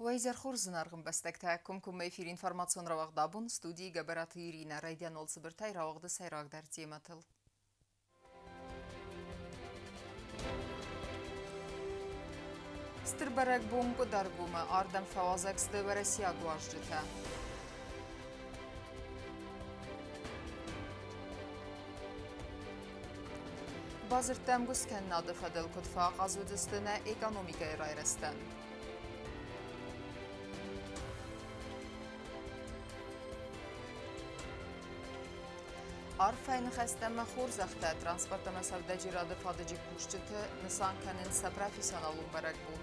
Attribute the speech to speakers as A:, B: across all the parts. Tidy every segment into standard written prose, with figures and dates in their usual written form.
A: Уӕ изӕр хорз, зынаргъ ӕмбӕстӕгтӕ! Комкоммӕ эфир информацион рауагъд «Абон», студийы Гӕбӕраты Иринӕ. Райдиан цыбыртӕй рауагъды сӕйрагдӕр темӕтыл. Стыр бӕрӕгбон Къуыдаргомы ардӕм фӕуазӕг сты уӕрӕсейаг уазджытӕ. Бадзырдтӕ ӕмгуысткӕнынады фӕдыл куыд фӕахъаз уыдзысты нӕ экономикӕйы райрӕзтӕн. Арфӕйы ныхӕстӕ ӕмӕ хорзӕхтӕ транспорт ӕмӕ сӕудӕджерады фадыджы кусджыты нысан кӕнынц сӕ профессионалон бӕрӕгбон.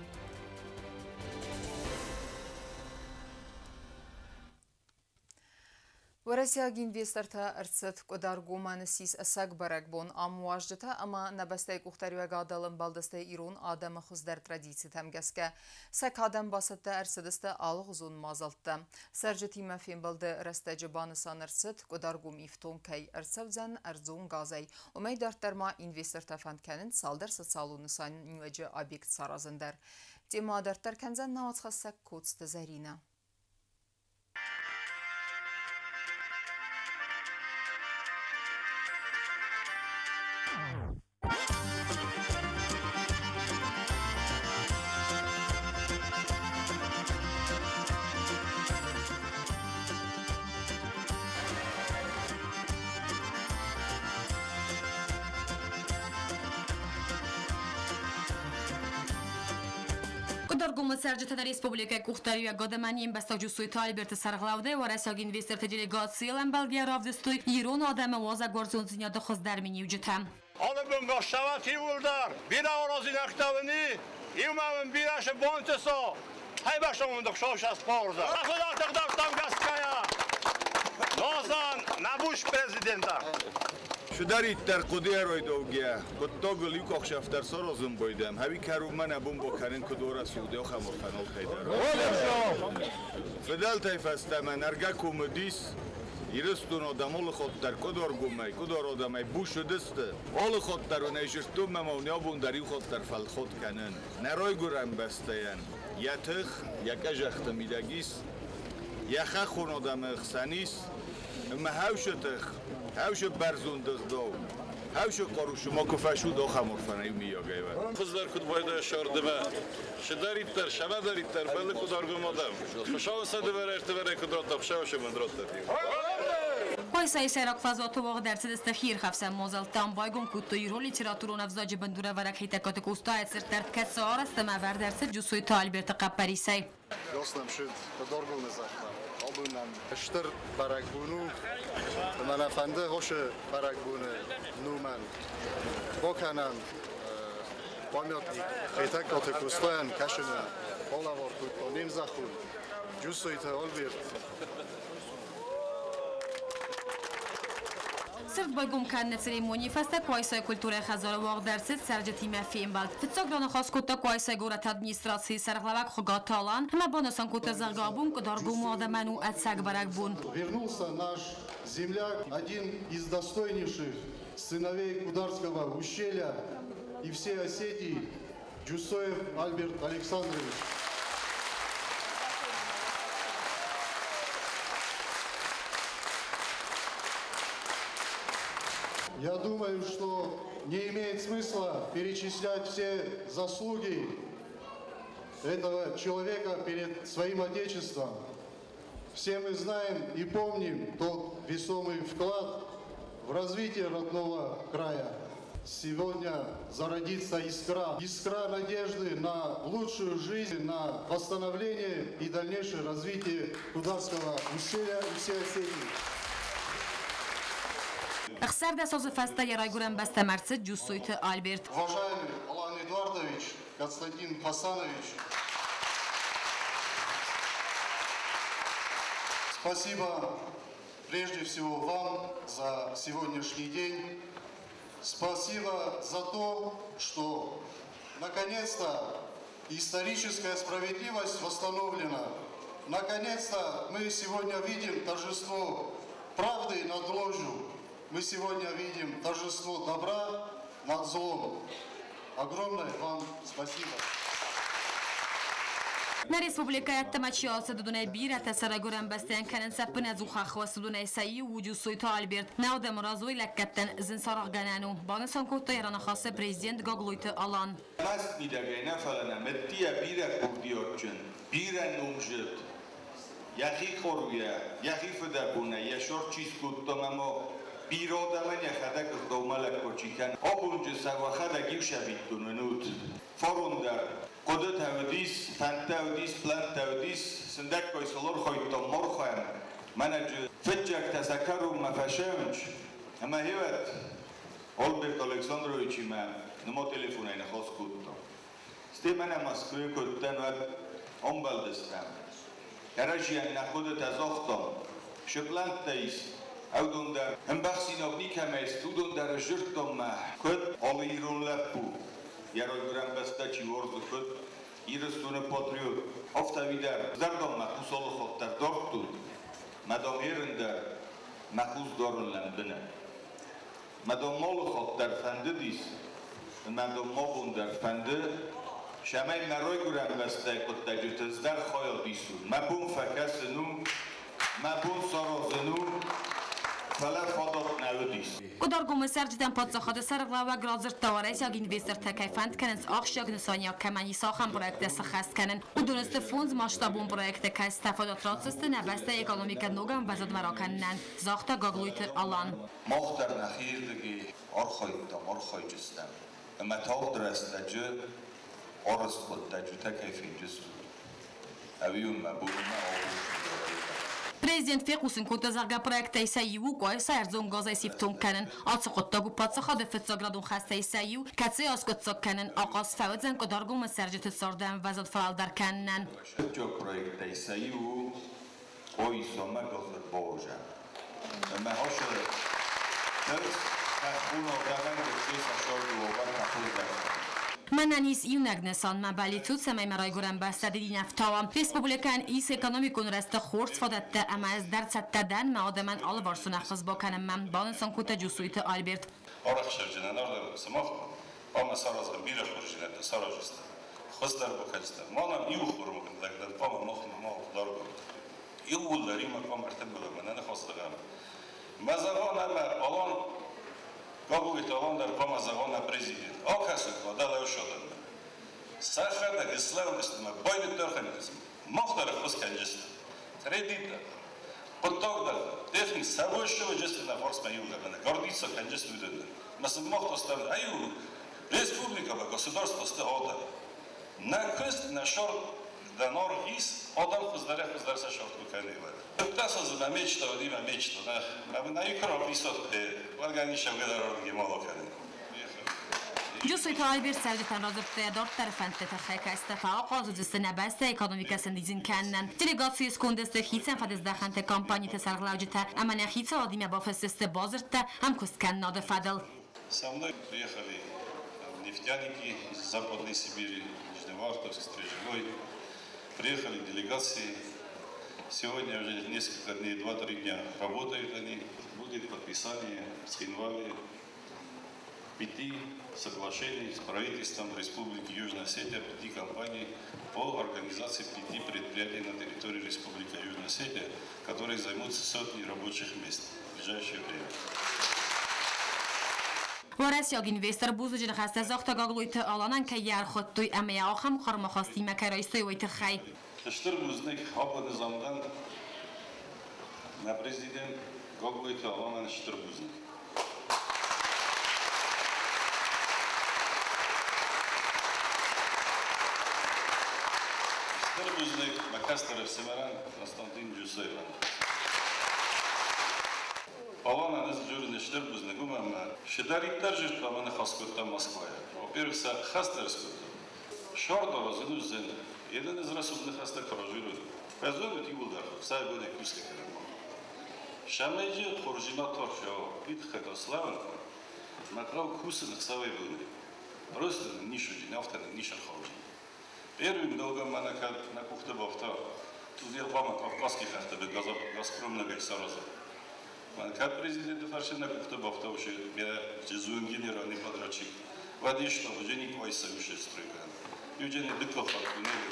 A: Уӕрӕсейаг инвестортӕ ӕрцыд Къуыдаргомӕн ссис ӕцӕг бӕрӕгбон. Ам уазджытӕ ӕмӕ нӕ бӕстӕйы къухдариуӕгадыл ӕмбӕлдысты ирон адӕмы хуыздӕр традицитӕм гӕсгӕ. Сӕ кадӕн бацӕттӕ ӕрцыдысты алыгъуызон мадзӕлттӕ. Цӕрджытимӕ фембӕлды рӕстӕджы банысан ӕрцыд, Къуыдаргом ифтонг кӕй ӕрцӕудзӕн ӕрдзон газӕй. Уымӕй дарддӕр ма инвестортӕ фӕнд кӕнынц цалдӕр социалон нысаниуӕджы объект саразын дӕр. Темӕ дарддӕр кӕндзӕн нӕ уацхӕссӕг Коцты Зӕринӕ.
B: Къуыдаргомы цӕрджытӕ нӕ республикӕйы къухдариуӕгадӕмӕ не мбӕстаг Джусойты Альберты сӕргълӕудӕй уӕрӕсейаг инвесторты делегацийыл ӕмбӕлгӕйӕ равдыстой ирон адӕмы уазӕгуарзондзинады хуыздӕр миниуджытӕ.
C: Алы бон иууылдӕр бирӕ аразинӕгтӕ уын и, иумӕ уын бирӕ бонты со, хайбӕстон хсӕвсӕс хорзӕ. Афӕдӕгты ӕгъдӕуттӕм гӕсгӕйӕ, нозан нӕ буц президента.
D: Чидӕриддӕр хъуыдыйӕройдоугӕ, хъуыддагыл иу къахсӕф дӕр саразын байдӕм, хӕви кӕронмӕ нӕ бон бакӕнын куыд орӕсугъд охӕморфӕнолтӕй дӕр. Фыдӕлтӕй фӕстӕмӕ нӕргӕ комы дис, Ирыстон адӕм алы хатт дӕр Къуыдаргомӕй, Къуыдар адӕмӕй бус уыдысты. Алы хатт дӕр уын ӕй зыдтон ӕмӕ уын абон дӕр иу хатт дӕр фӕлхатт кӕнын. Нӕ райгуырӕн бӕстӕйӕн йӕ тых, йӕ къӕзӕхты мидӕг ис, йӕ хӕххон адӕмы хсӕн ис, ӕмӕ хӕусы тых, хӕусы бӕрзонд ӕгъдау, хӕусы хъару ма куы фӕсуд ахӕм орфӕнӕй миййагӕй.
E: Хуыздӕр куыд байдайа сӕрдымӕ, чидӕриддӕр, сӕмӕдӕриддӕр бӕллы Къуыдаргом адӕм. Хуыцауы сӕ дывӕр-ӕртывӕрӕй куыд радта, Хуыцауы сӕ мын радта.
B: Къуайсайы сӕйраг фӕзуаты уагъд ӕрцыдысты хиирхӕфсӕн мадзӕлттӕ. Ам байгом кодтой ирон литературон ӕвзаджы бындурӕвӕрӕг Хетӕгкаты Къостайы цырт дӕр, кӕцы арӕзт ӕмӕ ӕвӕрд ӕрцыд Джусойты Альберты хъӕппӕрисӕй.
F: Гос нӕм сыд Къуыдаргомы зӕхмӕ. Абон нӕм стыр бӕрӕгбон у, ӕмӕ нӕ фӕнды хосы бӕрӕгбоны номӕн бакӕнӕм памятник Хетӕгкаты Къостайӕн, кӕсыны балӕвар кодта не мзӕххон Джусойты Альберт.
B: Цырт байгом кӕныны церемонийы фӕстӕ Къуайсайы культурӕйы хӕдзары уагъд ӕрцыд цӕрджытимӕ фембӕлд. Фыццаг раныхас кодта Къуайсайы горӕты администрацийы сӕргълӕууӕг Хуыгаты Алан ӕмӕ банысан кодта, зӕгъгӕ, абон Къуыдаргомы адӕмӕн у ӕцӕг бӕрӕгбон.
F: Вернулся наш земляк, один из достойнейших сыновей Кударского ущелья и всей Осетии, Джусоев Альберт Александрович. Я думаю, что не имеет смысла перечислять все заслуги этого человека перед своим Отечеством. Все мы знаем и помним тот весомый вклад в развитие родного края. Сегодня зародится искра, искра надежды на лучшую жизнь, на восстановление и дальнейшее развитие Кударского ущелья и всей Осетии.
B: 16 азы фӕстӕ йӕ райгуырӕн бӕстӕм ӕрцыд Джусойты Альберт.
F: Уважаемый Алан Эдуардович, Константин Хасанович, спасибо прежде всего вам за сегодняшний день. Спасибо за то, что наконец-то историческая справедливость восстановлена. Наконец-то мы сегодня видим торжество правды над ложью. Мы сегодня видим торжество добра над злом. Огромное вам спасибо.
B: Нӕ республикӕйы ӕддӕмӕ чи ацыд, уыдонӕй бирӕтӕ сӕ райгуырӕн бӕстӕйӕн кӕнынц ӕппынӕдзух ӕххуыс. Уыдонӕй сӕ иу у Джусойты Альберт. Нӕ адӕмы раз уый лӕггӕдтӕн зын саргъгӕнӕн у, банысан кодта йӕ раныхасы президент Гаглойты Алан.
D: Маст мидӕгӕй нӕ, фӕлӕ нӕм ӕддийӕ бирӕ курдиатджын, бирӕ номзыд, йӕхи хъаруйӕ, йӕхи фыдӕбонӕй йӕ сӕр чи скодта ӕмӕ бирӕ адӕмӕн йӕхӕдӕг ӕгъдаумӕ лӕггад чи кӕны. Абонджы сӕ уӕхӕдӕг иу сӕвиттон уынут. Фарон дӕр хъуыдытӕ уыдис, фӕндтӕ уыдис, плӕнттӕ уыдис, сындӕггай сыл архайдтам, архайӕм. Мӕнӕджы фыццӕгтӕ сӕ кӕронмӕ фӕсӕуынц, ӕмӕ гъеуӕд Альберт Александровичимӕ ныма телефонӕй ныхас кодтам. Стӕй мӕнӕ Москвайы куы уыдтӕн, уӕд ӕмбӕлдыстӕм. Кӕрӕдзийӕн нӕ хъуыдытӕ загътам, цы плӕнттӕ ис, уыдон дӕр ӕмбӕхсинаг никӕмӕ ис, уыдон дӕр сдзырдтам мӕ. Куыд алы ирон лӕппу, йӕ райгуырӕн бӕстӕ чи уарзы, куыд Ирыстоны патриот, афтӕ уый дӕр зӕрдӕм мӕ хъус алы хатт дӕр дардтон, мӕ дам ерын дӕр мӕ хъус дарын лӕмбынӕг. Мӕ дам алы хатт дӕр фӕндыдис, мӕ дам ма бон дӕр фӕнды, цӕмӕй мӕ райгуырӕн бӕстӕйы хъуыддаджыты ӕз дӕр хайад исон. Мӕ бон фӕкӕсын у, мӕ бон саразын у, фӕлӕ фадат нӕ уыдис.
B: Къуыдаргомы цӕрджытӕн паддзахады сӕргълӕууӕг радзырдта, уӕрӕсейаг инвестортӕ кӕй фӕнд кӕнынц ахсджиаг нысаниуӕг кӕмӕн ис, ахӕм проекттӕ сӕххӕст кӕнын. Уыдон сты фондз масштабон проекты, кӕцытӕ фадат ратдзысты нӕ бӕстӕйы экономикӕ ног ӕмвӕзадмӕ ракӕнынӕн, загъта Гаглойты Алан.
D: Мах дӕр нӕхирдыгӕй архайдтам, архайджыстӕм, ӕмӕ тагъд рӕстӕджы арӕзт хъуыддаджытӕ кӕй фенджыстут, ӕви уын мӕ бон у мӕ абон.
B: Президент фехъусын кодта, зӕгъгӕ, проекттӕй сӕ иу у Къуайса ӕрдзон газӕй сифтонг кӕнын. Ацы хъуыддаг у паддзахады фыццаградон хӕстӕй сӕ иу, кӕцыйы аскъуыддзаг кӕнын ахъаз фӕуыдзӕн Къуыдаргомы цӕрджыты царды ӕмвӕзад фӕуӕлдӕр кӕнынӕн.
D: Фыццаг проекттӕй сӕ иу у Къуайсамӕ газ ӕрбауазӕн. Ӕмӕ ацы хӕххон адӕмӕн гыццыл сӕ царды уавӕртӕ хуыздӕр кӕнын.
B: Мӕнӕн ис иунӕг нысан, мӕ бӕллиц у, цӕмӕй мӕ райгуырӕн бӕстӕ дидинӕфтауа. Республикӕйӕн ис экономикон рӕзты хорз фадӕттӕ ӕмӕ ӕз дӕр цӕттӕ дӕн мӕ адӕмӕн алыварсон ӕххуыс бакӕнынмӕ, банысан кодта Джусойты Альберт.
E: Арӕхстджынӕн ардӕм сымах хъуамӕ саразӕм бирӕ хорздзинӕдтӕ сараздзыстӕм, хуыздӕр бакӕндзыстӕм. Мӕнӕн иу хурмӕ лӕг дӕн, хъуамӕ махмӕ ма Къуыдаргом. Иууылдӕр иумӕ хъуамӕ ӕртымбылӕм, нӕ ныхас зӕгъӕм. Мӕ зӕгъон ӕмӕ Алан Гаглойты Алан дӕр хъуамӕ зӕгъон нӕ президент. Акӕсут ма дӕлӕ уыцы сӕхӕдӕг слӕууыдысты мӕ байдыдтой архайын. Мах дӕр ӕххуыс кӕнджыстӕм. Кредит дӕр, хъуыддаг дӕр, техник сӕвӕссӕвӕджысты нӕ фарсмӕ иугӕр, гордиться кӕнджысты уыдон дӕр. Мӕ сын мах та стӕм, ай у республикӕ, государство сты адӕм. Нӕ куыст, нӕ сӕр дӕ аргъ ис, адӕм хуыздӕрӕй хуыздӕр сӕ сӕрт куы кӕной, уӕд. Фыддӕсӕдзы мӕ мечта уыди, мӕ мечта, нӕ мӕ икра присадкӕ, уӕлгӕ нисӕвгӕ дӕр ардыги мала кӕнын.
B: Джусойты Альберт цӕрджытӕн радзырдта йӕ дарддӕры фӕндты тыххӕй, кӕцытӕ фӕахъаз уыдзысты нӕ бӕстӕйы экономикӕ сӕндидзын кӕнынӕн. Делегацийы сконды сты хицӕн фӕдыздӕхӕнты компаниты сӕргълӕуджытӕ ӕмӕ нӕ хицауадимӕ бафысдзысты бадзырдтӕ ӕмкуысткӕнынады фӕдыл.
E: Со мной приехали нефтяники из Западной Сибири, Нижневартовск, Стрежевой. Приехали делегации. Сегодня уже несколько дней, 2-3 дня работают они. Будет подписание в Цхинвале 5 соглашений с правительством Республики Южная Осетия, 5 компаний по организации 5 предприятий на территории Республики Южная Осетия, которые займутся сотни рабочих мест в ближайшее время.
B: Уӕрӕсейаг инвестор бузныджы ныхӕстӕ загъта Гаглойты Аланӕн, кӕй йӕ ӕрхуыдтой ӕмӕ йӕ ахӕм хъарм ахастимӕ кӕй райстой, уый тыххӕй.
E: Стыр бузныг абоны замдан нӕ президент Гаглойты Аланӕн, стыр бузныг. Стыр бузныг мӕ кӕстӕр ӕфсымӕрӕн Константин Джусоевӕн. Аланӕн ӕз дзурын стыр бузныг, уымӕн ӕмӕ цыдӕриддӕр зыдта, мӕ ныхас кодта Москвайы. Во-первых, сӕ хӕстӕр скодта. Сӕрдаразын уыдзӕн. Еден ӕз рӕсугъд ныхӕстӕ куы разурын. Фӕзонут иууылдӕр, сӕ бонӕй кусгӕ кӕнын. Сӕмӕджы хорздзинад торчау, уый тыххӕй та слӕууын, мӕ хъӕу кусын ӕхсӕвӕй бонӕй. Просто нын ницы уыди, афтӕ нын ницы ӕрхауди. Первым долгом мӕнӕ кӕд нӕ къухты бафта, тудел хъуамӕ Кавказский хӕхты Газпром ногӕй сараза. Мӕн кӕд президенты фӕрцы нӕ къухты бафта уыцы бирӕ генеральный подрядчик, уӕд ис Евгений Къуайса уыцы стройкӕ. Евгений дыккаг хатт дунейы.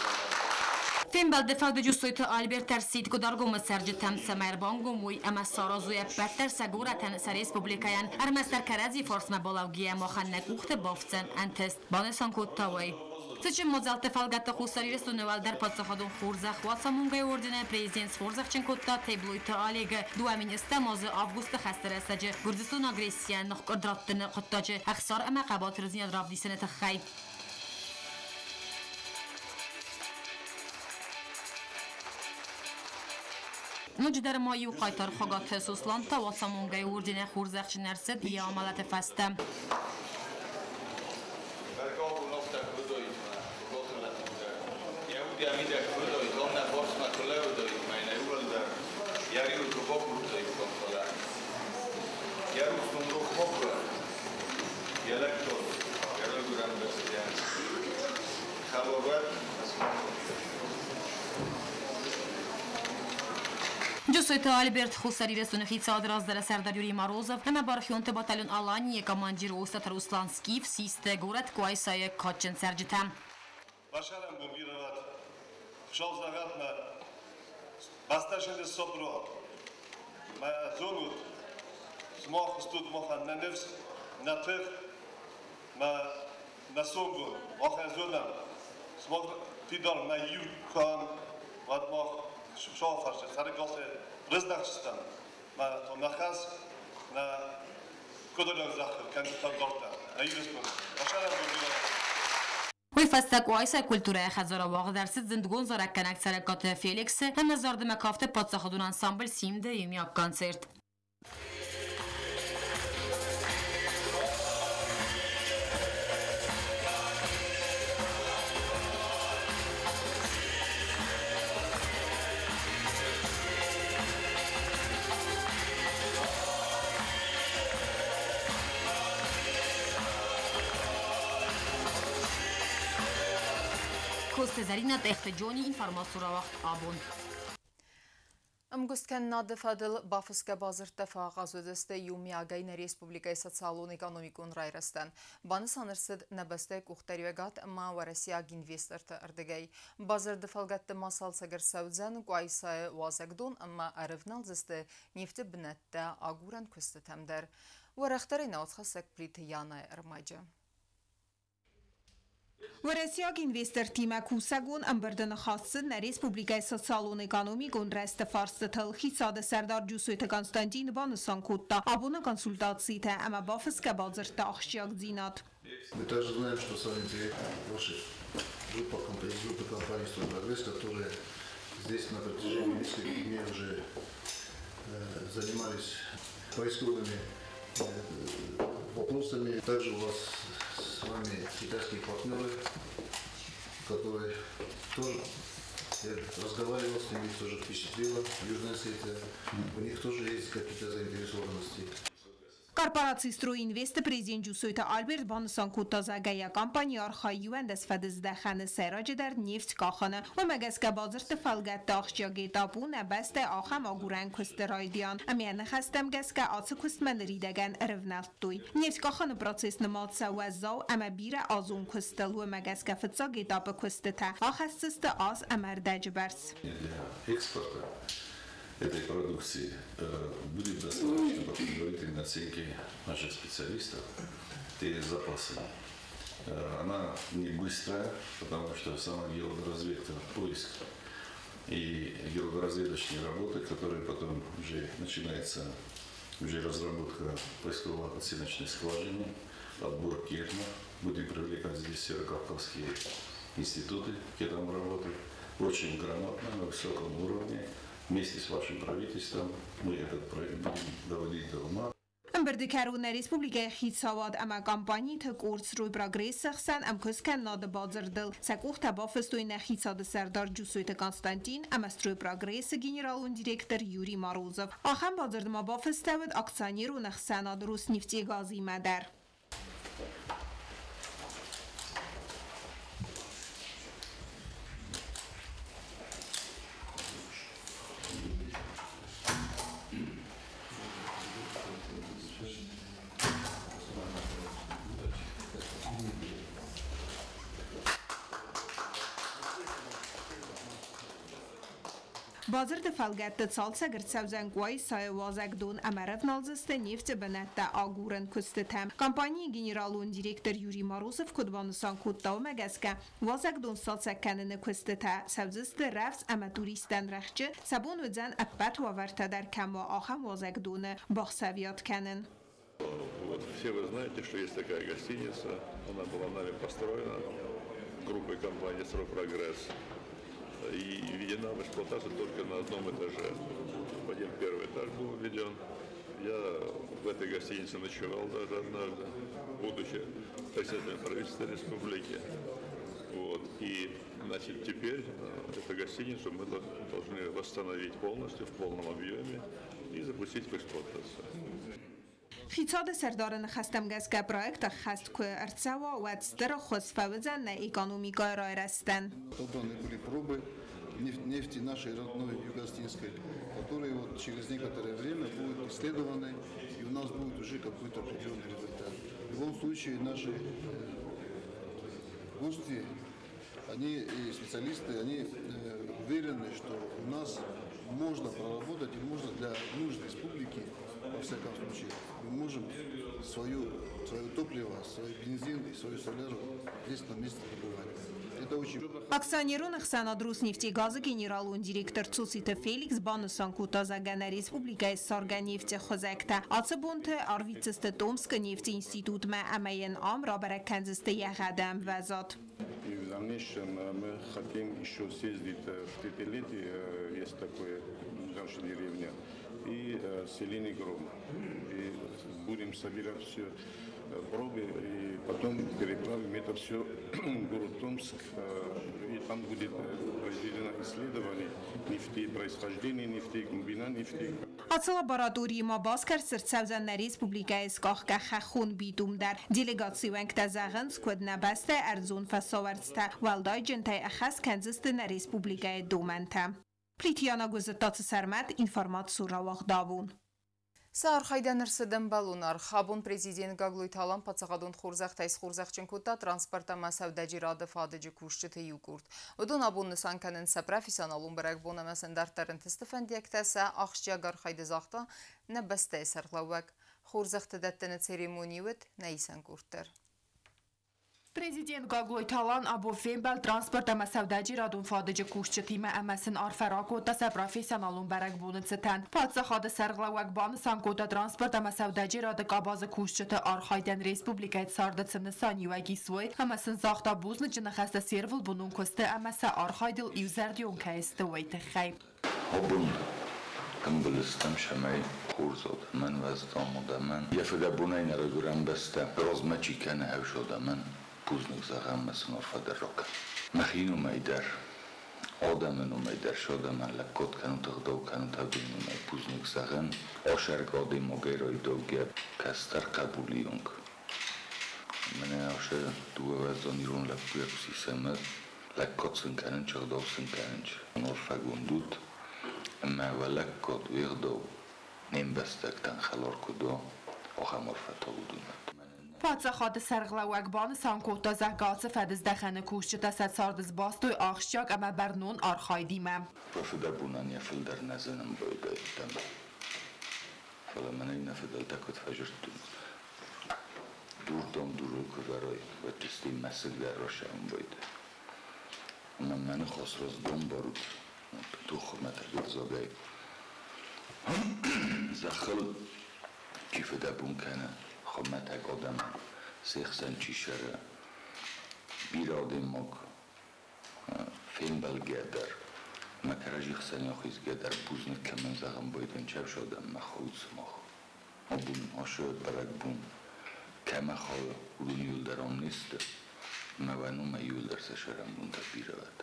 B: Фембӕлды фӕуды Джусойты Альберт ӕрсидт Къуыдаргомы цӕрджытӕм, цӕмӕй ӕрбангом уой ӕмӕ саразой ӕппӕт дӕр сӕ горӕтӕн, сӕ республикӕйӕн. Ӕрмӕстдӕр кӕрӕдзи фарсмӕ балӕугӕйӕ махӕн нӕ къухты бафтдзӕн ӕнтыст, банысан кодта уый. Цытджын мадзӕлтты фӕлгӕтты Хуссар Ирыстоны уӕлдӕр паддзахадон хорзӕх Уацамонгӕйы орденӕй президент схорзӕхджын кодта Теблойты Олегы 2008 азы августы хӕсты рӕстӕджы Гуырдзыстоны агрессийӕн ныхкъуырд раттыны хъуыддаджы ӕхсар ӕмӕ хъӕбатырдзинад равдисыны тыххӕй. Ноджыдӕр ма иу хъайтар Хуыгаты Сослан та Уацамонгӕйы орденӕй хорзӕхджын ӕрцыд йӕ амӕлӕты фӕстӕ. Джусойты Альберт, Хуссар Ирыстоны хицауады раздӕры сӕрдар Юрий Морозов ӕмӕ бархионты батальон Аланийы командир Остаты Руслан Скиф систы горӕт Къуайсайы кадджын цӕрджытӕ. Уый фӕстӕ Къуайсайы культурӕйы хӕдзары уагъд ӕрцыд зындгонд зарӕггӕнӕг Цӕрӕгкаты Феликсы ӕмӕ зардымӕ кафты паддзахадон ансамбль Симд-ы иумиаг концерт. Коцты Зӕринӕ, Тъехты Джони, информацион рауагъд Абон.
A: Ӕмгуысткӕнынады фӕдыл бафысгӕ бадзырдтӕ фӕахъаз уыдзысты иумиагӕй нӕ республикӕйы социалон-экономикон райрӕзтӕн. Банысан ӕрцыд нӕ бӕстӕйы къухдариуӕгад ӕмӕ уӕрӕсейаг инвесторты ӕрдыгӕй. Бадзырды фӕлгӕтты ма цалцӕг ӕрцӕудзӕн Къуайсайы уазӕгдон ӕмӕ ӕрывналдзысты нефты бынӕттӕ агурӕн куыстытӕм дӕр. Уӕрӕхдӕрӕй нӕ уацхӕссӕг Плиты Янайы ӕрмӕджы.
G: Уӕрӕсейаг инвестортимӕ кусӕгон ӕмбырды ныхас цыд нӕ республикӕйы социалон-экономикон рӕзты фарстытыл. Хицауады сӕрдар Джусойты Константин банысан кодта, абоны консультацитӕ ӕмӕ бафысгӕ бадзырдты ахсджиагдзинад.
H: Мы также знаем, что с вами ваша группа, группа компаний «Стройпрогресс», которые здесь на протяжении нескольких дней уже занимались поисковыми вопросами. Также у вас с вами китайские партнеры, которые тоже, я разговаривал с ними, их тоже впечатлило Южная Осетия. У них тоже есть какие-то заинтересованности.
G: Корпораци «Стройинвест» президент Джусойты Альберт банысан кодта, зӕгъгӕ, йӕ компани архайы 11 фӕдыздӕхӕны, сӕйраджыдӕр нефть къахыны. Уымӕ гӕсгӕ бадзырдты фӕлгӕтты ахсджиаг этап у нӕ бӕстӕйы ахӕм агурӕн куысты райдиан. Ӕмӕ йӕ ныхӕстӕм гӕсгӕ ацы куыстмӕ ныридӕгӕн ӕрывнӕлдтой. Нефть къахыны процесс нымад цӕуы уӕззау ӕмӕ бирӕазон куыстыл, уымӕ гӕсгӕ фыццаг этапы куыстытӕ ахӕсдзысты аз ӕмӕ ӕрдӕджы бӕрц.
E: Для экспорта этой продукции будет достаточно по предварительной оценке наших специалистов те запасы. Она не быстрая, потому что сама геологоразведка, поиск и геологоразведочные работы, которые потом уже начинается уже разработка поисково-оценочной скважины, отбор керна. Будем привлекать здесь северокавказские институты к этому работать. Очень грамотно, на высоком уровне. Вместе с вашим правительством мы этот проект будем доводить до ума.
G: Ӕмбырды кӕрон нӕ республикӕйы хицауад ӕмӕ компаниты къорд «Стройпрогресс»-ы хсӕн ӕмкуысткӕнынады бадзырдыл сӕ къухтӕ бафыстой нӕ хицауады сӕрдар Джусойты Константин ӕмӕ «Стройпрогресс»-ы генералон директор Юрий Морозов. Ахӕм бадзырд ма бафыстӕуыд акционерон ӕхсӕнад «Роснефтегаз»-имӕ дӕр. Бадзырды фӕлгӕтты цалцӕг ӕрцӕудзӕн Къуайсайы уазӕгдон ӕмӕ ӕрӕвналдзысты нефты бынӕттӕ агурӕн куыстытӕм. Компанийы генералон директор Юрий Морозов куыд банысан кодта, уымӕ гӕсгӕ уазӕгдон сцалцӕг кӕныны куыстытӕ цӕудзысты рӕвдз ӕмӕ туристтӕн рӕхджы сӕ бон уыдзӕн ӕппӕт уавӕртӕ дӕр кӕм уа, ахӕм уазӕгдоны бахсӕвиат кӕнын.
I: Вот все вы знаете, что есть такая гостиница, она была нами построена группой компании «Стройпрогресс» и введена в эксплуатацию только на одном этаже. Один первый этаж был введен. Я в этой гостинице ночевал даже однажды, будучи председателем правительства республики. Вот. И, значит, теперь эту гостиницу мы должны восстановить полностью, в полном объеме и запустить в эксплуатацию.
G: Хицауады сӕрдары ныхӕстӕм гӕсгӕ проект ӕххӕст куы ӕрцӕуа, уӕд стыр ӕххуыс фӕуыдзӕн нӕ экономикӕйы райрӕзтӕн.
H: Отобраны были пробы нефти нашей родной юго-осетинской, которые вот через некоторое время будут исследованы, и у нас будет уже какой-то определенный результат. В любом случае наши гости, они и специалисты, они уверены, что у нас можно проработать и можно для нужд республики, во всяком случае, мы можем свое топливо, свой бензин и свою соляру здесь на месте добывать. Это очень...
G: Акционерон ӕхсӕнад «Роснефтегаз»-ы генералон директор Цоциты Феликс банысан кодта, зӕгъгӕ, нӕ республикӕйы ссаргӕ нефты хуызӕгтӕ ацы бонты арвитдзысты Томскы нефты институтмӕ ӕмӕ йын ам рабӕрӕг кӕндзысты йӕ гъӕды ӕмвӕзад.
J: И в дальнейшем мы хотим еще съездить в Тетелети, есть такое наша деревня, и селение Гром. И будем собирать все пробы, и потом переправим это все в город Томск, и там будет произведено исследование нефти, происхождение нефти, глубина нефти.
G: Ацы лабораторийы ма басгӕрст ӕрцӕудзӕн нӕ республикӕйы скъахгӕ хӕххон битум дӕр. Делегацийы уӕнгтӕ зӕгъынц, куыд нӕ бӕстӕйы ӕрдзон фӕсауӕрцтӕ уӕлдайджынтӕй ӕххӕст кӕндзысты нӕ республикӕйы домӕнтӕ. Плиты Яна, Гуызыттаты Сӕрмӕт, информацион рауагъд «Абон».
A: Сӕ архайдӕн ӕрцыд ӕмбӕлон аргъ. Абон президент Гаглойты Алан паддзахадон хорзӕхтӕй схорзӕхджын кодта транспорт ӕмӕ сӕудӕджерады фадыджы кусджыты иу къорд. Уыдон абон нысан кӕнынц сӕ профессионалон бӕрӕгбон ӕмӕ сын дарддӕр ӕнтысты фӕндиӕгтӕ сӕ ахсджиаг архайды загъта нӕ бӕстӕйы сӕргълӕууӕг. Хорзӕхты дӕттыны церемони уыд нӕ исӕн къорд дӕр.
K: Президент Гаглойты Алан абон фембӕлд транспорт ӕмӕ сӕудӕджерадон фадыджы кусджытимӕ ӕмӕ сын арфӕ ракодта сӕ профессионалон бӕрӕгбоны цытӕн. Паддзахады сӕргълӕууӕг банысан кодта, транспорт ӕмӕ сӕудӕджерады къабазы кусджыты архайдӕн республикӕйы царды цы нысаниуӕг ис, уый, ӕмӕ сын загъта бузныджы ныхӕстӕ се рвылбонон куысты ӕмӕ сӕ архайдыл иузӕрдион кӕй сты, уый тыххӕй.
D: Абон ӕмбӕлыстӕм цӕмӕй хорз адӕмӕн, уӕздан адӕмӕн, йӕ фыдӕбонӕй нӕ райгуырӕн бӕстӕ размӕ чи кӕны, ӕвзӕр адӕмӕн бузныг зӕгъӕм ӕмӕ сын арфӕ дӕр ракӕнӕм. Мӕхи номӕй дӕр, адӕмы номӕй дӕр цы адӕмӕн лӕггад кӕнут, ӕгъдау кӕнут, уыдон номӕй бузныг зӕгъӕм. Асӕргӕ адӕймагӕй райдайгӕ кӕстӕр хъӕбулы онг. Мӕнӕ ацы дыууӕ уӕздан ирон лӕппуйӕ куы сисӕм, лӕггад сын кӕнын, ӕгъдау сын кӕнын, арфӕгонд ут, ӕмӕ уӕ лӕггад, уе гъдау не мбӕстӕгтӕн хӕлар куыд уа, ахӕм арфӕтӕ уыдон уӕд.
K: Паддзахады сӕргълӕууӕг банысан кодта, зӕгъгӕ, ацы фӕдыздӕхӕны кусджытӕ сӕ царды сбастой ахсджиаг ӕмӕ бӕрнон архайдимӕ.
D: Фыдӕбонӕн йӕ фылдӕр нӕ зынын байдайдтам, фӕлӕ мӕнӕй нӕ фыдӕлтӕ куыд фӕзырдтой, дур дам дурыл куы вӕрай, уӕд стӕй мӕсыг дӕр расайын байдайы. Ӕмӕ мӕ ныхас раст бамбарут, тохы хуымӕтӕг ӕвзагӕй. Зӕххыл чи фыдӕбон кӕны, хуымӕтӕг адӕмӕн, се хсӕн чи цӕры, бирӕ адӕймаг фембӕлгӕ дӕр, мӕ кӕрӕдзи хсӕн ахизгӕ дӕр бузныг кӕмӕн зӕгъын байдайын, чӕвс адӕммӕ хауд сымах. Абон ацы бӕрӕгбон кӕмӕ хауы, уыдон иуылдӕр ам не сты, ӕмӕ уӕ номӕй иуылдӕр сӕ сӕрӕнбонтӕ бирӕ уӕд.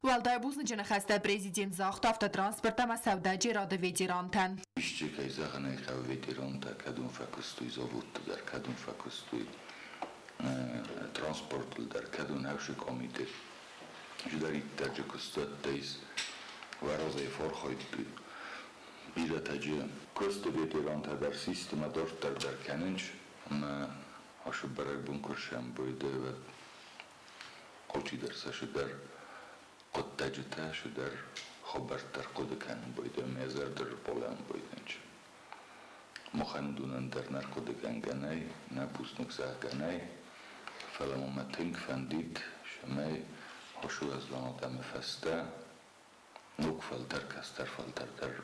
K: Уӕлдай бузныджы ныхӕстӕ президент загъта автотранспорт ӕмӕ сӕудӕджерады ветерантӕн.
D: Исчи, кӕй зӕгъын ӕй хъӕуы, ветерантӕ кӕдон фӕкуыстой заводты дӕр, кӕдон фӕкуыстой транспортыл дӕр, кӕдон ӕхсы комитет чидӕриддӕр куыстуӕттӕ ис, уӕ разӕй фӕархайдтой. Бирӕтӕ куысты ветерантӕ дӕр систы ӕмӕ дарддӕр дӕр кӕнынц, ӕмӕ ацы бӕрӕгбон куы ӕрсӕмбӕлд, уӕд алчидӕр сӕ цыдӕр хъуыддаджытӕ, цыдӕр Хабӕрттӕ ӕрхъуыды кӕнын байдайы, мӕ зӕрдӕ рбалӕууын байдайы. Махӕн уыдонӕн дӕр нӕ рхъуыдыгӕнгӕ нӕй, нӕ бузныг зӕгъгӕ нӕй, фӕлӕ ма мӕ тынг фӕндид, цӕмӕй уӕздан адӕмы фӕстӕ ног фӕлтӕр, кӕстӕр фӕлтӕр дӕр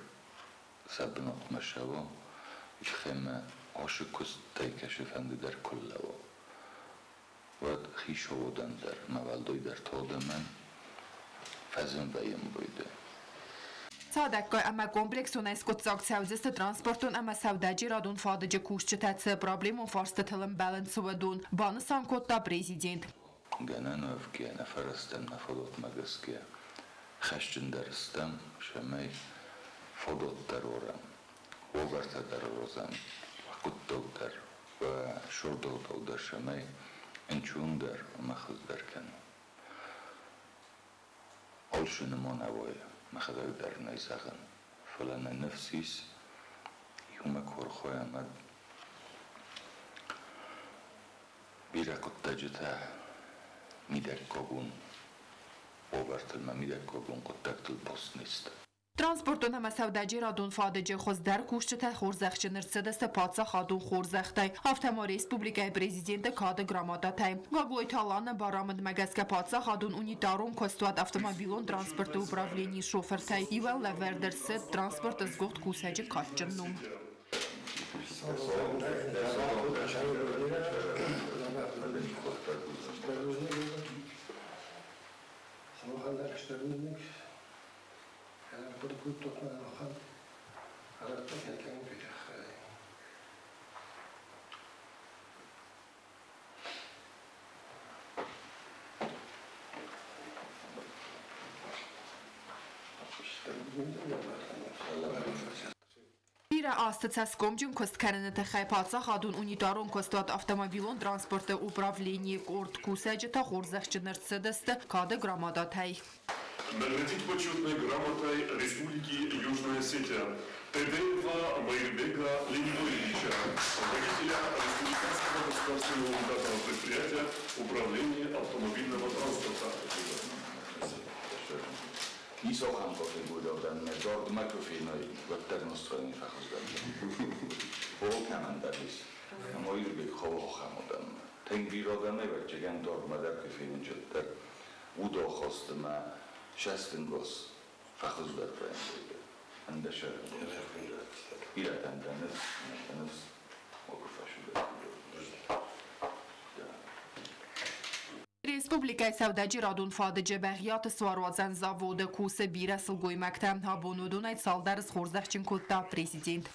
D: сӕ бынатмӕ ссӕуа, тыххӕй ашы куыстӕй кӕсы фӕнды дӕр куы лӕууа. Уӕд хицауадӕн дӕр, мӕ уӕлдай дӕр та адӕмӕн фӕзын вӕййын байдайы.
K: Цадӕггай ӕмӕ комплексонӕй скъуыддзаг цӕудзысты транспортон ӕмӕ сӕудӕджерадон фадыджы кусджытӕ цы проблемон фарстытыл ӕмбӕлынц, уыдон, банысан кодта президент.
D: Гӕнӕн уӕвгӕйӕ нӕ фӕрӕзтӕм, нӕ фадатмӕ гӕсгӕ хӕсджындӕр стӕм, цӕмӕй фадат дӕр уарӕм, уавӕртӕ дӕр аразӕм, хъуыддаг дӕр, сордӕгъдау дӕр, цӕмӕй ӕнцондӕр ӕмӕ хуыздӕр кӕна. Алцы ныманӕуайы, мӕхӕдӕг дӕр нӕ зӕгъын, фӕлӕ нӕ ныфс ис, иумӕ куы архайӕм, уӕд бирӕ хъуыддаджытӕ мидӕггагон уавӕртыл ӕмӕ мидӕггагон хъуыддӕгтыл баст не сты.
K: Транспортон ӕмӕ сӕудӕджерадон фадыджы хуыздӕр кусджытӕ хорзӕхджын ӕрцыдысты паддзахадон хорзӕхтӕй, афтӕ ма республикӕйы президенты кады грамотатӕй. Гаглойты Аланы барамындмӕ гӕсгӕ паддзахадон унитарон куыстуат автомобилон транспорты управленийы шофыртӕй иуӕн лӕвӕрд ӕрцыд транспорты сгуыхт кусӕджы кадджын ном. Бирӕ азты цӕсгомджын куыст кӕныны тыххӕй паддзахадон унитарон куыстуат автомобилон транспорты управленийы къорд кусӕджытӕ хорзӕхджын ӕрцыдысты кады грамотатӕй.
L: Наградить почетной грамотой Республики Южная Осетия Тедеева Маирбега Леонидовича, водителя Республиканского государственного унитарного предприятия Управления автомобильного транспорта.
D: Исохам категориадан, mert Dard McAfee-nagy ternosztrani felhozdan. Hol Ma Irbek havahamodan. Tengviradan evekcsegen Dard McAfee-n jöttek. Uda Шестенгос фӕхуыздӕр вӕййы. Ӕндӕсӕр Иратӕн дӕныс, макуы фӕсудӕг.
K: Республикӕйы сӕудӕджерадон фадыджы Бӕгъиаты суаруадзӕн заводы кусы бирӕ сылгоймӕгтӕ. Абон уыдонӕй цалдӕр схорзӕхджын кодта президент.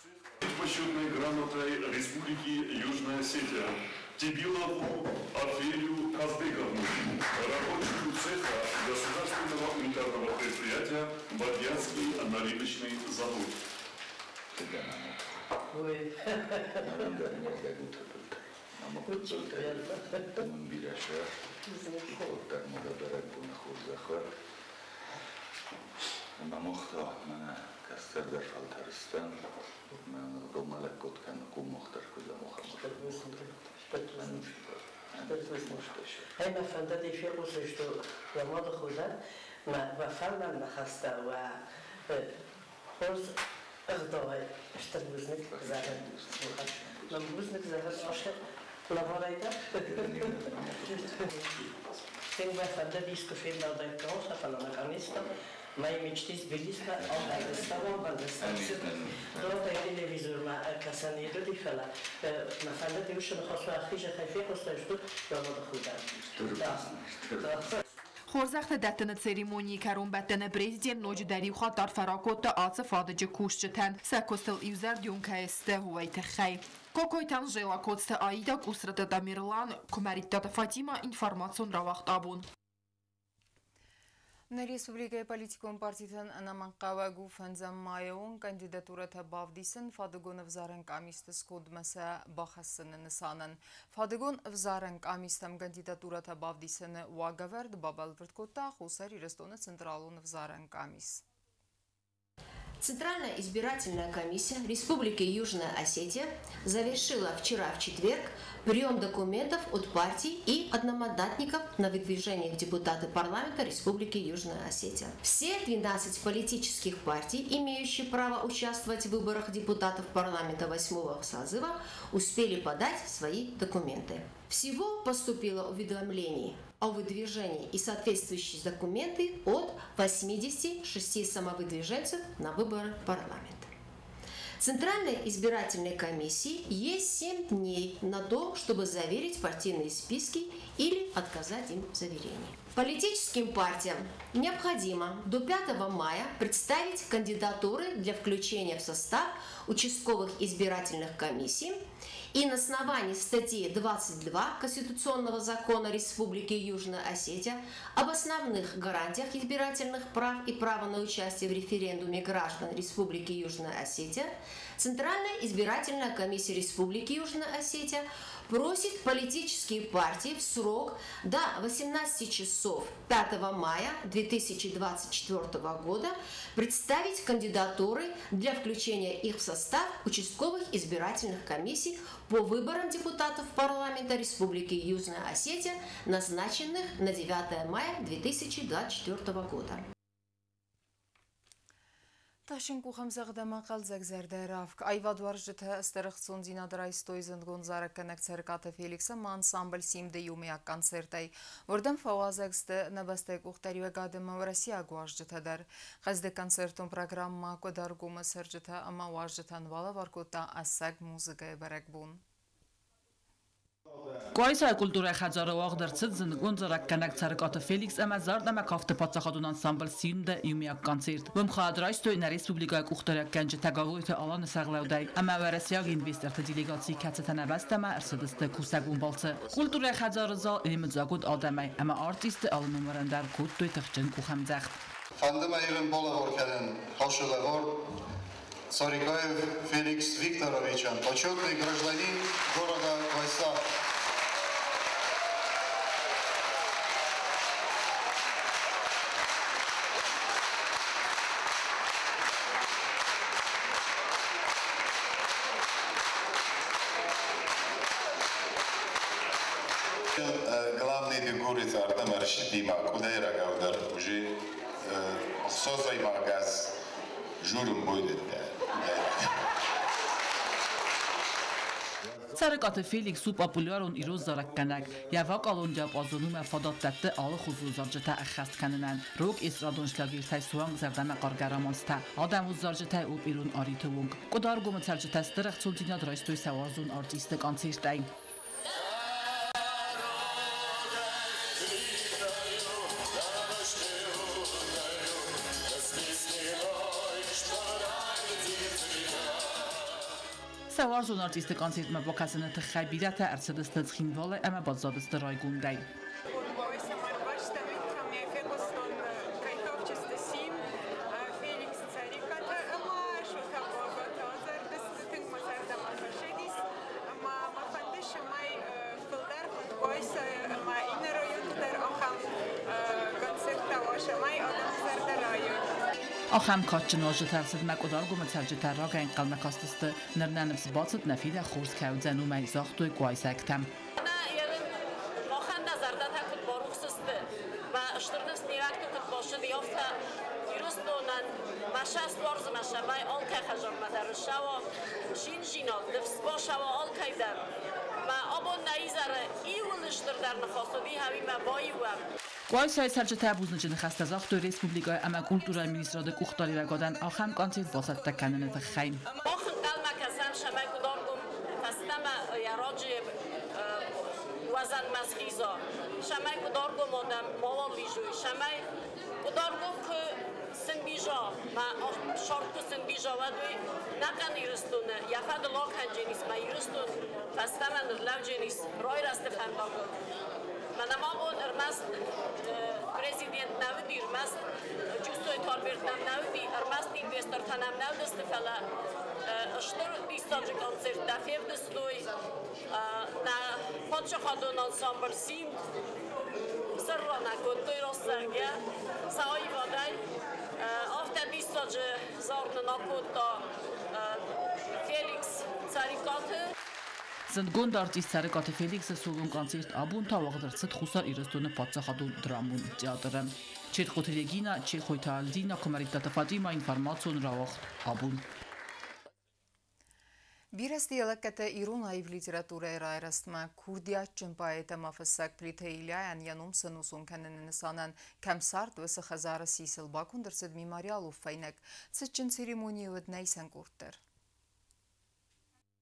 L: Почетной грамотой Республики Южная Осетия Тибилову Офелию Казбековну, рабочую цеха государственного унитарного предприятия «Бадьянский наливочный завод».
M: هاي فندتي في قصة لما دخلنا ما وفرنا نخستا و خرز اغضاي اشتر بوزنك زهر لما بوزنك زهر اشهر لما رايدا تين فندتي سكفين لا دايكوس فلا مكانيستا ما يمشتيس بليستا أو دايستا وبندستا دو تلفزيون ما كساني دو فلا ما فندتي وش نخصوا أخيش خايفين قصة شتو لما دخلنا
K: Хорзӕхтӕ дӕттыны церемонийы кӕронбӕттӕны президент ноджыдӕр иу хатт арфӕ ракодта ацы фадыджы кусджытӕн, сӕ куыстыл иузӕрдион кӕй сты, уый тыххӕй. Кокойты Анжела, Коцты Аида, Къусраты Тамерлан, Куымӕридтаты Фатима, информацион рауагъд абон.
A: Нӕ республикӕйы политикон партитӕн ӕнӕмӕнгхъӕуӕг у фӕндзӕм майы онг кандидатурӕтӕ бавдисын фадыгон ӕвзарӕн къамисты скондмӕ сӕ бахӕссыны нысанӕн. Фадыгон ӕвзарӕн къамистӕм кандидатурӕтӕ бавдисыны уагӕвӕрд бабӕлвырд кодта Хуссар Ирыстоны централон ӕвзарӕн къамис.
N: Центральная избирательная комиссия Республики Южная Осетия завершила вчера в четверг прием документов от партий и одномандатников на выдвижение в депутаты парламента Республики Южная Осетия. Все 12 политических партий, имеющие право участвовать в выборах депутатов парламента 8 созыва, успели подать свои документы. Всего поступило уведомлений о выдвижении и соответствующие документы от 86 самовыдвиженцев на выборы в парламент. Центральной избирательной комиссии есть 7 дней на то, чтобы заверить партийные списки или отказать им в заверении. Политическим партиям необходимо до 5 мая представить кандидатуры для включения в состав участковых избирательных комиссий и на основании статьи 22 Конституционного закона Республики Южная Осетия об основных гарантиях избирательных прав и права на участие в референдуме граждан Республики Южная Осетия, Центральная избирательная комиссия Республики Южная Осетия просит политические партии в срок до 18 часов 5 мая 2024 года представить кандидатуры для включения их в состав участковых избирательных комиссий по выборам депутатов парламента Республики Южная Осетия, назначенных на 9 мая 2024 года.
A: Ташин къухӕмдзӕгъдӕмӕ хъӕлдзӕгзӕрдӕ равг. Аивадуарзджытӕ стыр ӕхцондзинад райстой зындгонд зарӕггӕнӕг Цӕрыкъаты Феликсы ӕмӕ ансамбль «Симд-ы» иумӕйаг концертӕй. Уырдӕм фӕуазӕг сты нӕ бӕстӕйы къухдариуӕгад ӕмӕ уӕрӕсейаг уазджытӕ дӕр. Хъӕздыг концертон программӕ Къуыдаргомы цӕрджытӕ ӕмӕ уазджытӕн балӕвар кодта ӕцӕг музыкӕйы бӕрӕгбон.
O: Къуайсайы культурӕйы хӕдзары уагъд ӕрцыд зындгонд зарӕггӕнӕг Цӕрыкъаты Феликс ӕмӕ зард ӕмӕ кафты паддзахадон ансамбль «Симд-ы» иумӕйаг концерт. Уым хайад райстой нӕ республикӕйы къухдариуӕггӕнджытӕ Гаглойты Аланы сӕргълӕудӕй ӕмӕ уӕрӕсейаг инвесторты делегаци, кӕцытӕ нӕ бӕстӕмӕ ӕрцыдысты кусӕгон балцы. Культурӕйы хӕдзары зал йемыдзаг уыд адӕмӕй ӕмӕ артистты алы номырӕн дӕр кодтой тыхджын къухӕмдзӕгъд.
F: Фӕнды мӕ ирын балӕвар кӕнын хӕсы лӕвар Царикаев Феликс Викторовичӕн, почетный гражданин города Къуайса.
P: Главный Дигори цардӕм ӕрсыди ма къуыдайрагау дӕр уже ӕхсӕзӕймаг аз журын байдыдта.
O: Цӕрыкъаты Феликс у популярон ирон зарӕггӕнӕг. Йӕ вокалон диапазон уымӕ фадат дӕтты алыхуызон зарджытӕ ӕххӕст кӕнынӕн. Рог эстрадон шлягертӕй суанг зӕрдӕмӕхъаргӕ романстӕ, адӕмон зарджытӕй оперон ариты онг. Къуыдаргомы цӕрджытӕ стыр ӕхцондзинад райстой сӕ уарзон артисты концертӕй. Сӕ уарзон артисты концертмӕ бакӕсыны тыххӕй бирӕтӕ ӕрцыдысты Цхинвалы ӕмӕ баззадысты райгондӕй. Ахӕм кадджын уазджыты ӕрцыдмӕ Къуыдаргомы цӕрджытӕ рагӕй ӕнхъӕлмӕ кастысты. Ныр нӕ ныфс бацыд, нӕ фидӕ хорз кӕй уыдзӕн, уымӕй, загътой къуайсӕгтӕ.
Q: Махӕн нӕ зӕрдӕтӕ куыд барухс сты, мӕ стыр ныфс не вӕгты куыд бацыди, афтӕ Ирыстонӕн мӕ сӕст уарзы мӕ сӕмӕй алкӕй хӕдзармӕ дӕр ссӕуа шинжинад, ныфс бацӕуа алкӕй дӕр. Мӕ абон нӕ изӕры иууыл стырдӕр ныхас уыди, хӕуимӕ баиу уӕм.
O: Къуайсайы цӕрджытӕ бузныджы ныхӕстӕ загътой республикӕйы ӕмӕ культурӕйы министрады къухдариуӕгадӕн ахӕм концерт бацӕттӕ кӕныны тыххӕй.
Q: Мах ӕнхъӕлмӕ кӕсӕм, цӕмӕй Къуыдаргом фӕстӕмӕ йӕ раджы уӕзӕнмӕ схиза, цӕмӕй Къуыдаргом адӕм мауал лизой, цӕмӕй Къуыдаргом куы сымбиза, мӕ сард куы сымбиза, уӕд уый нӕхъӕн Ирыстоны йӕ фӕдыл акӕндженис, мӕ Ирыстон фӕстӕмӕ нырлӕудженис райрӕзты фӕндагыл. Мӕнӕ ма абон ӕрмӕст президент нӕ уыди, ӕрмӕст Джусойты Альберт нӕм нӕ уыди, ӕрмӕст инвестортӕ нӕм нӕ уыдысты, фӕлӕ стыр диссаджы концерттӕ февдыстой нӕ паддзахадон ансамбль «Симд», сӕрра нӕ кодтой раст зӕгъгӕ, сӕ аивадӕй. Афтӕ диссаджы Зар нын акодта Феликс Цӕрикъаты.
O: Зындгонд артист Цӕрыкъаты Феликсы солон концерт абон та уагъд ӕрцыд Хуссар Ирыстоны паддзахадон драмон театры. Четхъоты Регина, Чехойты Альдина, Куымӕридтаты Фатимӕ, информацион рауагъд абон.
A: Бирӕ сты йӕ лӕггӕдтӕ ирон аив литературӕйы райрӕзтмӕ. Курдиатджын поэт ӕмӕ фыссӕг Плиты Ильяйӕн йӕ ном сӕнусон кӕныны нысанӕн кӕм цард, уыцы хӕдзары сисыл баконд ӕрцыд мемориалон фӕйнӕг. Цытджын церемонийы уыд нӕ исӕн къорд дӕр.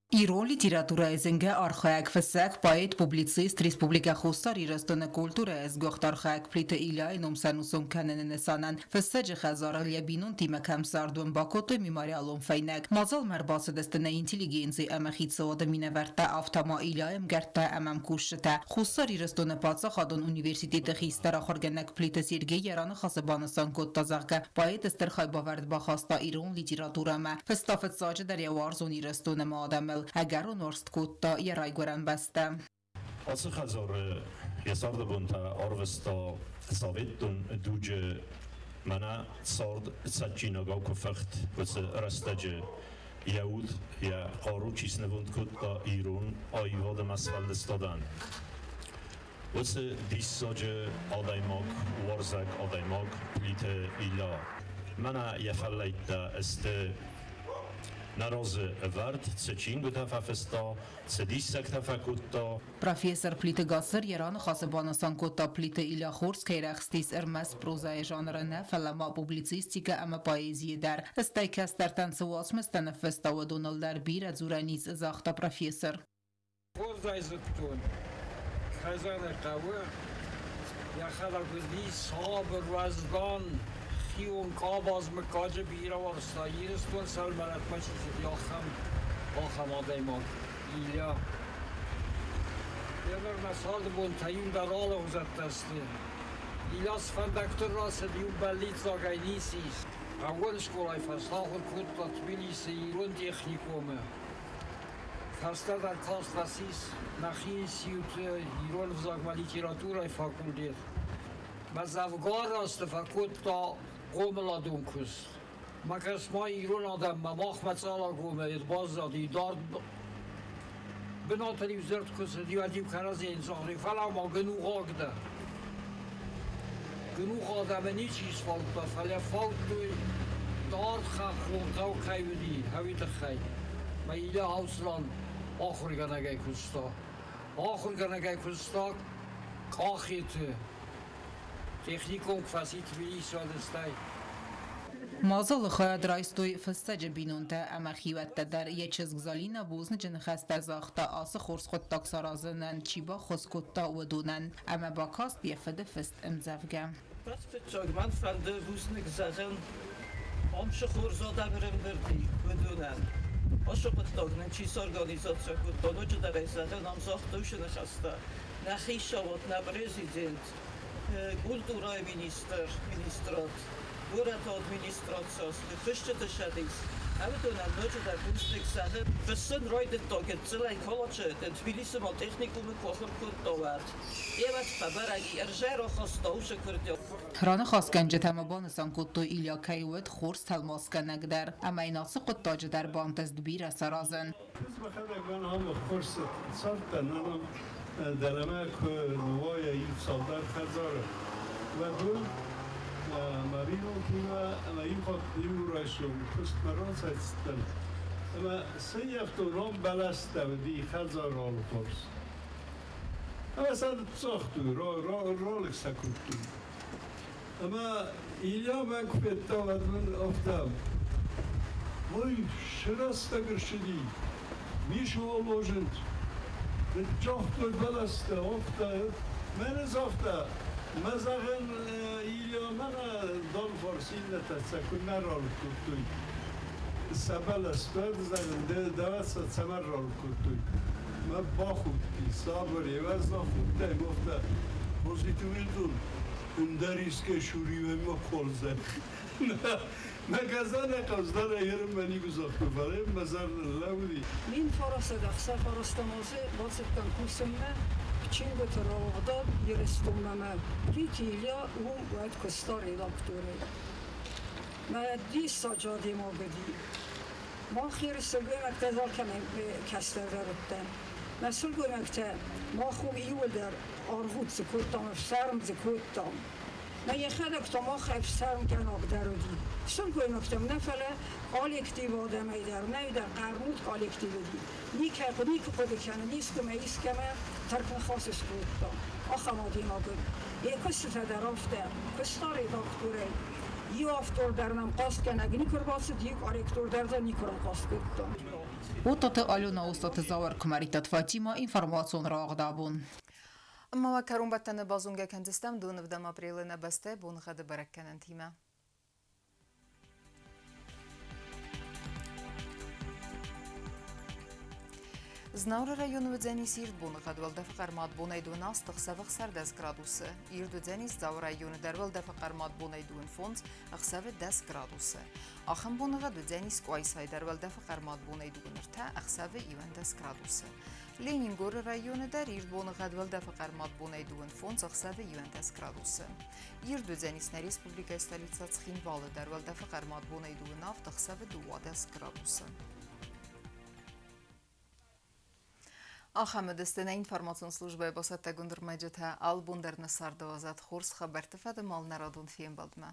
R: Ирон литературӕйы зынгӕ архайӕг фыссӕг, поэт, публицист, Республикӕ Хуссар Ирыстоны культурӕйы сгуыхт архайӕг Плиты Ильяйы ном сӕнусон кӕныны нысанӕн фыссӕджы хӕдзарыл йӕ бинонтимӕ кӕм цард, уым бакодтой мемориалон фӕйнӕг. Мадзалмӕ ӕрбацыдысты нӕ интеллигенци ӕмӕ хицауады минӕвӕрттӕ, афтӕ ма Ильяйы ӕмгӕрттӕ ӕмӕ ӕмкусджытӕ. Хуссар Ирыстоны паддзахадон университеты хистӕр ахуыргӕнӕг Плиты Сергей йӕ раныхасы банысан кодта, зӕгъгӕ, поэт стыр хайбавӕрд бахаста ирон литературӕмӕ. Фыста фыццаджыдӕр йӕ уарзон Ирыстон ӕмӕ адӕмыл, ӕгӕрон уарзт кодта йӕ райгуырӕн бӕстӕ.
S: Ацы хӕдзары йӕ царды бонтӕ арвыста советон дуджы, мӕнӕ цард цӕджджинагау куы фыхт, уыцы рӕстӕджы йӕ уд, йӕ хъару чи снывонд кодта ирон аивад ӕмӕ сфӕлдыстадӕн. Уыцы диссаджы адӕймаг, уарзӕг адӕймаг Плиты Илья. Мӕнӕ йӕ фӕллӕйттӕ сты нӕ разы ӕвӕрд, цы чингуытӕ фӕфыста, цы диссӕгтӕ фӕкодта.
R: Профессор Плиты Гацыр йӕ раныхасы банысан кодта, Плиты Илья хорз кӕй рӕхстис ӕрмӕст прозӕйы жанры нӕ, фӕлӕ ма публицистикӕ ӕмӕ поэзийы дӕр. Стӕй кӕстӕртӕн цы уацмыстӕ ныффыста, уыдоныл дӕр бирӕ дзурӕн ис, загъта профессор.
T: Хорзӕй зыдтон, хӕдзары хъӕуы йӕхӕдӕг уыди сабыр, уӕздан, хион къабаз мыггаджы бирӕ уарзта. Ирыстон сӕлмӕрӕтмӕ чи цыди, ахӕм адӕймаг Илья. Йе мӕ царды бонтӕ иу дӕр алыгъуызӕттӕ сты. Илья цы фӕндӕгтыл рацыд, иу бӕллиццагӕй ницы ис. Хъӕууон скъолайы фӕстӕ ахуыр кодта Тбилисы ирон техникумы. Фӕстӕдӕр каст фӕцис нӕхи институты ирон ӕвзагмӕ литературӕйы факультет. Мӕ дзӕвгар азты фӕкодта хъомыладон куыст. Мӕ кӕс-ма ирон адӕммӕ, махмӕ Цъалагомӕ баззади дард бынаты-иу дзырд куы цыди, уӕд-иу кӕрӕдзийӕн загътой, фӕлӕ ма гынугъаг дӕ. Гынугъ адӕмы ничи сфаудта, фӕлӕ фаудтой дард хӕххон хъӕу кӕй уыди, уый тыххӕй. Мӕ Илья Ауслан ахуыргӕнӕгӕй куыста. Ахуыргӕнӕгӕй куыста Къахеты. Техникум куы фӕци Тбилисы, уӕд стӕй.
R: Мадзалы хайад райстой фыссӕджы бинонтӕ ӕмӕ хиуӕттӕ дӕр. Йӕ чызг Залинӕ бузныджы ныхӕстӕ загъта, ацы хорз хъуыддаг саразынӕн чи баххуыс кодта, уыдонӕн ӕмӕ бакаст йӕ фыды фыст ӕмдзӕвгӕ.
U: Фыццаг мӕн фӕнды бузныг зӕгъын, ам цы хорз адӕм ӕрӕмбырд и, уыдонӕн. Ацы хъуыддаг нын чи сорганизаци кодта, ноджыдӕр ӕй зӕгъын, ам загъта уыцы ныхӕстӕ. Нӕ хицауад, нӕ президент, культурӕйы министр, министрад, горӕты администраци, фысджыты цӕдис. Ӕмӕ ноджыдӕр бузныг зӕгъын. Фыссын райдыдта гыццылӕй колледжы, Тбилисы ма техникумы куы ахуыр кодта, уӕд. Йемӕ фӕбӕрӕг и, ӕрзӕр ахаста уыцы курдиат.
R: Раныхасгӕнджытӕ ма банысан кодтой, Илья кӕй уыд хорз тӕлмацгӕнӕг дӕр ӕмӕ йын ацы хъуыддаджы дӕр бантыст бирӕ саразын.
V: Ӕз мӕхӕдӕг мӕн ам ӕххуырсы цардтӕн, ӕмӕ дӕлӕмӕ куы ныууайа иу цалдӕр хӕдзары, уӕд уым мӕ бинонтимӕ ӕмӕ иу хатт иу райсом куыстмӕ рацӕйцыдтӕн ӕмӕ сӕййӕфтон, ам бӕлӕстӕ уыди хӕдзары алыфарс. Ӕмӕ сӕ ныццагътой, ралыг сӕ кодтой. Ӕмӕ Илья мӕн куы федта, уӕд мын афтӕ: Ой, цы рӕстӕг ӕрцыди, Мишо зынд, ныццагътой бӕлӕстӕ, афтӕ, мӕнӕ загъта, мӕ зӕгъын, Илья, мӕнӕ донфарс иннӕтӕ сӕ куы нӕ ралыг кодтой сӕ бӕлӕстӕ, зӕгъын, дӕ сӕ цӕмӕн ралыг кодтой. Мӕ бахудти, сабыр, уӕздан худтӕй афтӕ, Позитивилдун, ӕндӕр искӕй шуримӕ ма колдзӕн. Мӕ газана хъӕздара ерын мӕ никуы загътой, фӕлӕ мӕ зӕрдыл лӕууыди.
W: 1969 азы бацыдтӕн кусынмӕ чингуыты рауагъдад Ирыстонмӕ. Плиты Илья уым уӕд куыста редакторӕй. Мӕ диссаджы адӕймаг уыди. Мах Иры сылгоймӕгтӕ алкӕмӕй кӕстӕрдӕр уыдтӕн. Мӕ сылгоймӕгтӕ мах иууылдӕр аргъуыд дзы кодтам, ӕфсӕрм дзы кодтам. Мӕ йӕхӕдӕг та мах ӕфсӕрмгӕнаг дӕр уыди. Сылгоймӕгтӕм нӕ, фӕлӕ коллектив адӕмӕй дӕр, нӕ дӕр хъӕрмуд коллектив уыди. Никӕй никуы хъуыды кӕнын, искуы искӕмӕ тӕрк ныхас скодта. Ахӕм адӕймаг уыд. Йӕ куыстытӕ дӕр афтӕ, куыста редакторӕй. Иу автор дӕр нӕм хъастгӕнӕг никуы ӕрбацыд, иу корректор дӕр дзы никуы рахъаст кодта.
R: Оттаты Алена, Остаты Зауыр, Куымӕридтаты Фатима, информацион рауагъд «Абон».
A: Ӕмӕ уӕ кӕронбӕттӕны базонгӕ кӕндзыстӕм 27 апрелы нӕ бӕстӕйы боныгъӕды бӕрӕггӕнӕнтимӕ. Знауыры районы уыдзӕнис ирд боныгъӕд, уӕлдӕфы хъӕрмад бонӕй 18, ӕхсӕвы 16 градусы. Ирд уыдзӕнис Дзауы районы дӕр, уӕлдӕфы хъӕрмад бонӕй 25, ӕхсӕвы 10 градусы. Ахӕм боныгъӕд уыдзӕнис Къуайсайы дӕр, уӕлдӕфы хъӕрмад бонӕй 23, ӕхсӕвы 11 градусы. Ленингоры районы дӕр ирд боныгъӕд, уӕлдӕфы хъӕрмад бонӕй 25, ӕхсӕвы 11 градусы. Ирд уыдзӕнис нӕ республикӕйы столицӕ Цхинвалы дӕр, уӕлдӕфы хъӕрмад бонӕй 27, ӕхсӕвы 12 градусы. Ахӕм уыдысты нӕ информацион службӕйы бацӕттӕгонд ӕрмӕджытӕ. Алы бон дӕр нӕ царды уадзӕд хорз хабӕртты фӕдыл нӕ радон фембӕлдмӕ.